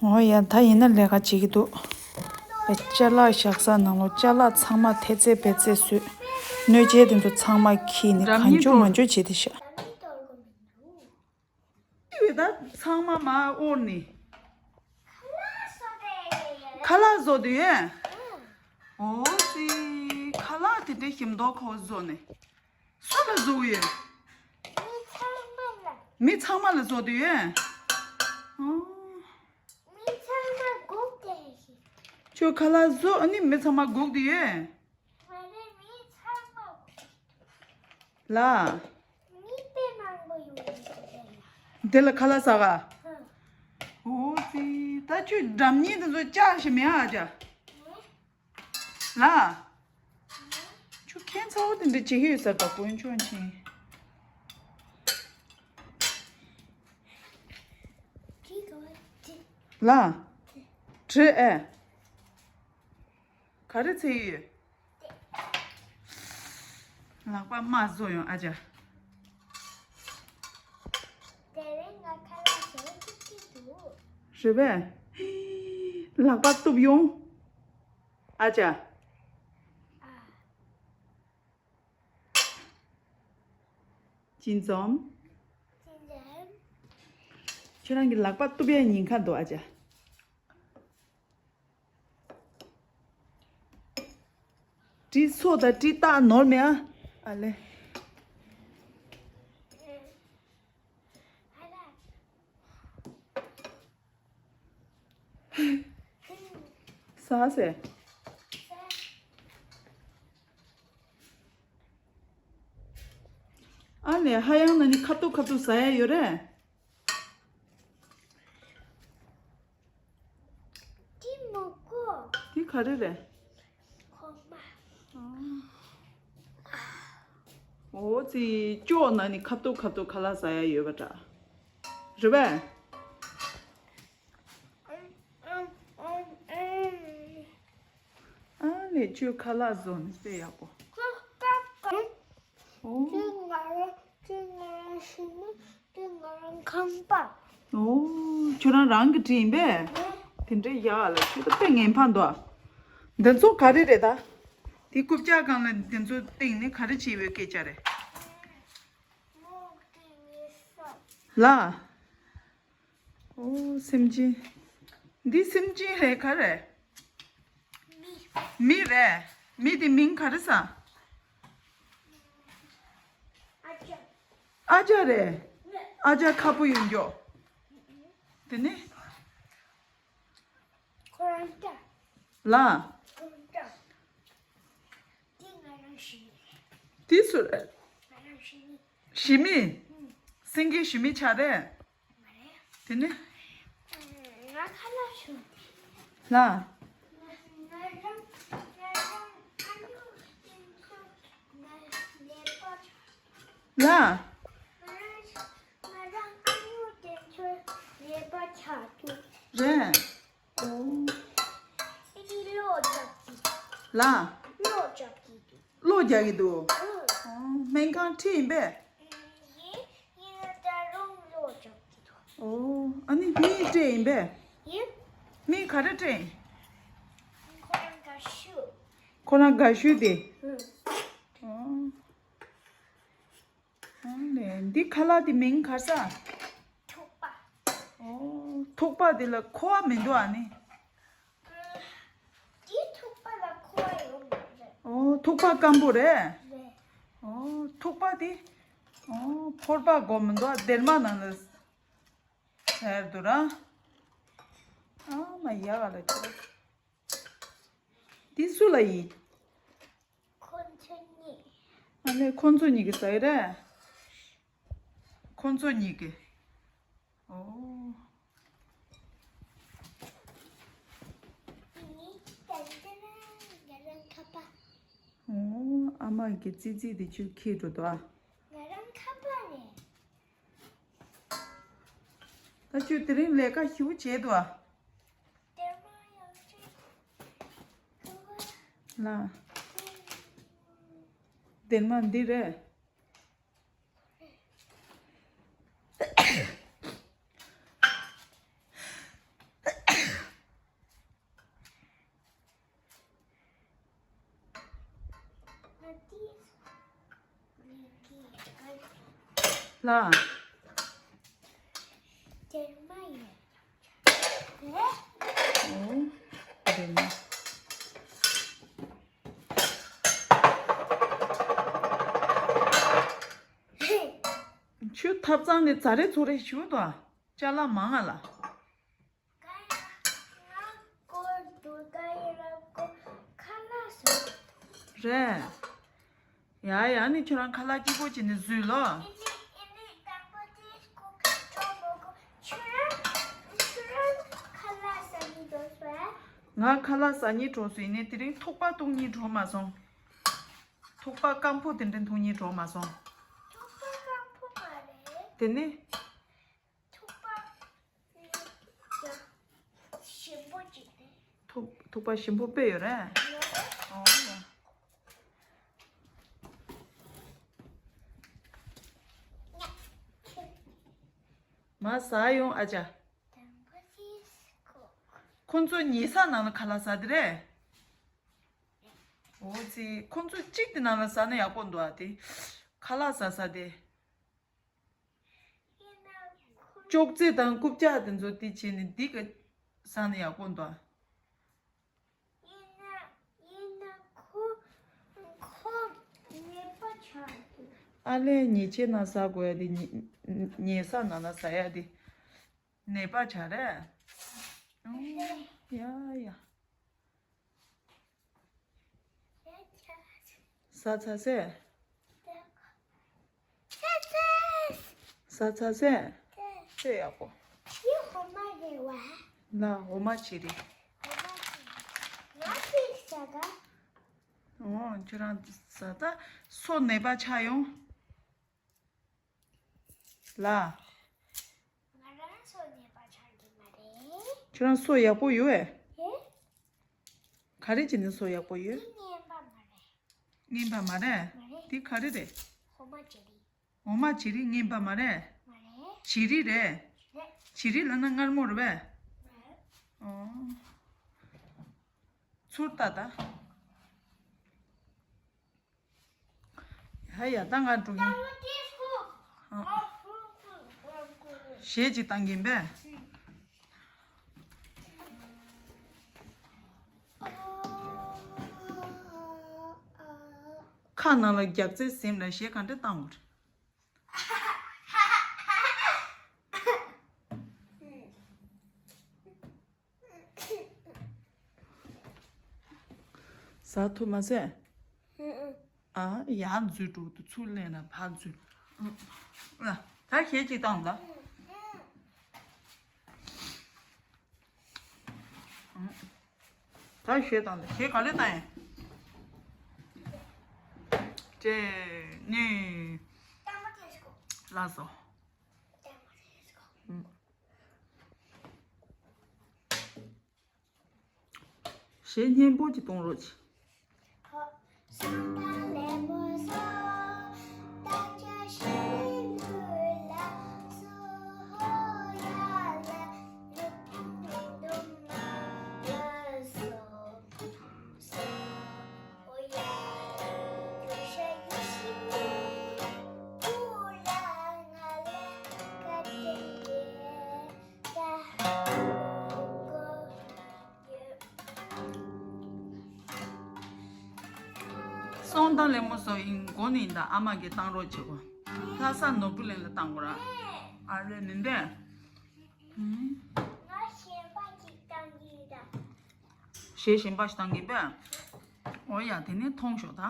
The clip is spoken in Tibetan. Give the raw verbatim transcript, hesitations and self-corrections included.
འོ་ཡ། ད་ཡིན་ན་ལས་ཀ་བྱེད་ཀྱི་འདུག་ཅ་ལག་བཞག་ས་ནང་ལོགས་ཅ་ལག་ཚང་མ་ཐེ་ཚེ་བེ་ཚེ་བཟོས། སྣོད་ཆས་དེ་ཚོ་ཚང་མ་ཁྱེར་ནས་གང་མགྱོགས་མང་མགྱོགས་བྱེད་དེ་ཤག་ཡོད་ད་ཚང་མ་མར་དབོར་ནས། ཁ་ལག་བཟོ་དུས་ཡོད། འོ་ཙི། ཁ་ལག་དེ་འདྲའི་ཞིམ་མདོག་ཁ་པོ་བཟོ་ནས། སུ་ལ་བཟོ་གི་ཡོད། མི་ཚང་མ་ལ་བཟོ་དུས་ཡོད། འོ། མི་ཚང་མ་སྒུག་བསྡད་ཤིག་ཁྱོད་ཁ་ལག་བཟོ། ཨ་ནི་མི་ཚང་མ་སྒུག་བསྡད་ཡོད། ང་ནི་མི་ཚང་མ་སྒུག་ལ། མི་དཔེ་མང་པོ་ཡོད་རེད་དེ་ལ། དེ་ལ་ཁ་ལག་ཟ་ག་ཧུ། འོ་ཙི། ད་ཁྱོད་སྒྲ་སྙན་དེ་ཚོ་བཅག་ཤིག་མེད་ཨ་ཅག་ཧུ། ལ། ཁྱོད་ཁྱད་མཚར་པོ་དེ་འདྲ་བྱེད་ཀྱི་ཡོད་ས་རེད་ད་དཀོན་མཆོག་མཁྱེན། ལ། དྲི་ཨེ། ག་རེ་འཚོལ་གྱི་ཡོད། ལག་པ་མ་བཟོ་ཡོང་ཨ་ཅག་དེ་རིང་ང་ཁ་ལག་བཟོ་ཐུབ་ཀྱི་འདུག་རེད་པས། ལག་པ་གཏུབ་ཡོང་། ཨ་ཅག་ཅི་འཛོམས། ཅི་འཛོམས། ཁྱོད་རང་གི་ལག་པ་གཏུབ་ཡས་ཉེན་ཁ་འདུག་ཨ་ཅག་གྲི་སོ་དང་གྲི་རྟགས་ནོར་མེད་ཨ། ཨ་ལེ། ཟ་ཟེ། ཨ་ལེ། ཧ་ཡང་ན་ནི་ཁ་ཐུག་ཁ་ཐུག་ཟ་ཡ་ཡོད་རེད། འདི་མི་དགོས། འདི་ག་རེ་རེད། གོང་མ། འོ་ཙི། ཅོག་ནང་ནས་ཁ་ཐུག་ཁ་ཐུག་ཁ་ལག་ཟ་ཡ་ཡོད་པ་འདྲ། རེད་པས། ཨ་ནེ་ཁྱོད་ཁ་ལག་བཟོ་ནས་དཔེ་ཡག་པོ། འོ། དེ་ང་རང་དེ་ང་རང་ཞི་མི་དེ་ང་རང་ཁང་པ། ཨོ། ཁྱོད་རང་རང་གི་དྲི་ཡིན་པས། དེ་འདྲའི་ཡག་ལ་ཁྱོད་ད་དཔེ་ངན་ཕ་འདུག་དེ་ཚོ་ག་རེ་རེད་ད། དེ་རྐུབ་བཀྱག་སྒང་ལ་དེ་ཚོ་སྟེང་ནས་ག་རེ་བྱེད་པའི་སྐད་ཆ་རེད། ལ། ཨོ་སེམས་ཅན། འདི་སེམས་ཅན་རེད་ག་རེད། མི། མི་རེད། མི་དེ་མིང་ག་རེ་ཟེར། ཨ་ཅག་ཨ་ཅག་རེད། ཨ་ཅག་ཁ་པོ་ཡོད་མགྱོགས། དེ་ནས། ཁོ་རང་ལྟ། ལ། ཁོ་རང་ལྟ། དེ་ང་རང་ཞི་མི་རེད། དེ་སུ་རེད། ང་རང་ཞི་མི། ཞི་མི། སེང་གེ་ཞི་མི་ཆགས་རེད། དེ་ནས། ང་ཁ་ལག་ཞུ། ལ། ང་རང་ང་རང་ཨ་ཉོ་དེ་ཚོ་ནས་ལས་པ་ཆགས། ལ། ང་རང་ང་རང་ཨ་ཉོ་དེ་ཚོ་ལས་པ་ཆགས་འདུག་རེད། ཨོ། ཨི་ལོ་རྒྱག་གི། ལ། ལོ་རྒྱག་གི་འདུག་གློ་རྒྱག་གི་འདུག་ཨོ། སྨན་ཁང་ཁྲིད་ཡིན་པས། ཡིན། ཡིན་ད་རུང་གློ་རྒྱག་གི་འདུག་ཨོ། ཨ་ནི་མིས་སྤྲད་ཡིན་པས། ཡིན། མིས་ག་རེ་སྤྲད་ཡིན། ཁོ་རང་དགའ་ཤོས། ཁོ་རང་དགའ་ཤོས་དེ། ཨོ། ཨ་ནི་འདི་ཁ་ལག་དེ་མིང་ག་རེ་ཟེར། ཐུག་པ། ཨོ། ཐུག་པ་དེ་ལ་ཁུ་བ་མི་འདུག་ཨ་ནི། དེ་ཐུག་པ་ལ་ཁུ་བ་ཡོད་མ་རེད། ཨོ། ཐུག་པ་སྐམ་པོ་རེད། རེད། ཨོ། ཐུག་པ་དེ། ཨོ། ཕོར་པ་དགོས་མི་འདུག་སྡེར་མ་ནང་ལ་ཟེར་འདུག་ར། ཨ་མ་ཡག་ག་ལ་ཁྱོད། དེ་སུ་ལ་ཡིན། ཁོ་ཚོ་གཉིས། ཨ་ནི་ཁོ་ཚོ་གཉིས་ཀྱི་ཟེར་རེད། ཁོ་ཚོ་གཉིས་ཀྱི། ཨོ། འདི་ནི་ཏན་ཏན་ང་རང་ཁ་པར། ཨོ། ཨ་མ་གི་ཙི་ཙི་དེ་ཁྱོད་ཁྱེར་འགྲོ་འདུག་ཨ། ང་རང་ཁ་པར་རེད། ད་ཁྱོད་དེ་རིང་ལས་ཀ་ཞེ་པོ་བྱས་འདུག་ཨ། སྡེར་མ་ཡང་ཅིག་ལ། སྡེར་མ་འདི་རེད། ད། ཏེ་མ་ཡེ། ཨོ། དེ་ནི། ཆུ་ཐབ་ཚང་ནས་ཛ་རེ་ཚོ་རེ་ཞུ་དོ། ཅ་ལག་མང་ང་ལ། རེད། ཡ་ཡ་ནི་ཁྱོད་རང་ཁ་ལག་སྐྱིད་པོ་བྱས་ནས་བཟོས་ལོ། ང་ཁ་ལག་ཟ་སྙིང་བྲོ་སོང་ཡིན་ནའི་དེ་རིང་ཐུག་པ་བཏུང་སྙིང་བྲོ་མ་སོང་། ཐུག་པ་སྐམ་པོ་དེ་འདྲ་འཐུང་སྙིང་བྲོ་མ་སོང་། དེ་ནི། ཐུག་པ་ཞིམ་པོ་ཅིག་རེད། ཐུག་ཐུག་པ་ཞིམ་པོ་དཔེ་ཡོད་རེད། ཡོད་རེད། ཨོ་ཡ། མ་ཟ་ཡོང་ཨ་ཅག་ཁོ་ཚོ་ཉལ་ས་ནང་ལ་ཁ་ལག་ཟ་དེ་རེད། འོ་ཙི་ཁོ་ཚོ་གཅིག་དེ་ནང་ལ་ཟ་ན་ཡག་པོ་འདུག་ཨ་དེ། ཁ་ལག་ཟ་ས་དེ། ཅོག་ཙེ་དང་རྐུབ་བཀྱག་དེ་ཚོ་དེ་བྱས་ནས་འདི་ག་ཟ་ན་ཡག་པོ་འདུག་ཨ། ཡིན་ན་ཡིན་ན་ཁོ་ཁོ་ཉེས་པ་ཆགས་འདུག་ཨ་ལས་ཉེས་ཆད་ན་ཟ་དགོས་ཡ་དེ་ཉེ་ཉེས་ས་ན་ན་ཟ་ཡ་དེ་ནད་པ་ཆགས་རེད། ཡ་ཡ། ཟ་ཚ་སེ། ཟ་ཚ་སེ། ཟ་ཡག་པོ། འདི་འོ་མ་རེད་བ། ལ་འོ་མ་ཅི་རེད། འོ་མ་ཅི་རེད། ང་ཅིག་ཟ་ད། འོ་ཁྱོད་རང་ཟ་ད། སོ་ནད་པ་ཆགས་ཡོང་། ལ། ང་རང་སོ་ནད་པ་ཆགས་ཀྱི་མ་རེད། ཁྱོད་རང་སོ་ཡག་པོ་ཡོད་ཨེ། ཨེ། ག་རེ་བྱས་ནས་སོ་ཡག་པོ་ཡོད། འདི་ངན་པ་མ་རེད། ངན་པ་མ་རེད། མ་རེད། འདི་ག་རེ་རེད། འོ་མ་ཇེ་རི། འོ་མ་ཇེ་རི་ངན་པ་མ་རེད། མ་རེད། ཇེ་རི་རེད། རེད། ཇེ་རི་ལབ་ན་མངར་མོ་རེད་པས། རེད། ཨོ། ཚུར་ལྟ་ད། ཡ་ཡ་ད་ང་འགྲོ་གི་ཡིན། གཞས་ཅིག་བཏང་གིན་པས། ཁ་ནང་ལ་རྒྱག་རྩེ་ཟིན་ལ་གཞས་ག་འདྲ་བཏང་དགོས། ཟ་ཐུབ་མ་ཟད། ཨ་ཡར་འཛུལ་འགྲོ་དུ་ཚུར་ལེན་ན་ཕར་འཛུལ། ལ་ད་གཞས་ཅིག་བཏང་ད། ད་གཞས་བཏང་ད་གཞས་ག་ལེ་བཏང་ཡིན། ཅེ་ནི། ལ་སོ། གཞས་སྙན་པོ་ཅིག་གཏོང་རོགས་གྱིས། སོང་ད་ལེ་མོ་སོ་ཡིན་མགོ་ནས་ཡིན་ད་ཨ་མ་གིས་བཏང་རོགས་བྱེད་གོ། ལྷ་ས་ནོར་བུ་གླིང་ལ་བཏང་གོ་ར། ཨ་རེ་མིན་པས། ང་གཞན་པ་ཅིག་བཏང་གི་ཡིན་ད། གཞས་གཞན་པ་ཞིག་བཏང་གི་པས། འོ་ཡ་དེ་ནས་མཐོང་ཤོག་ད།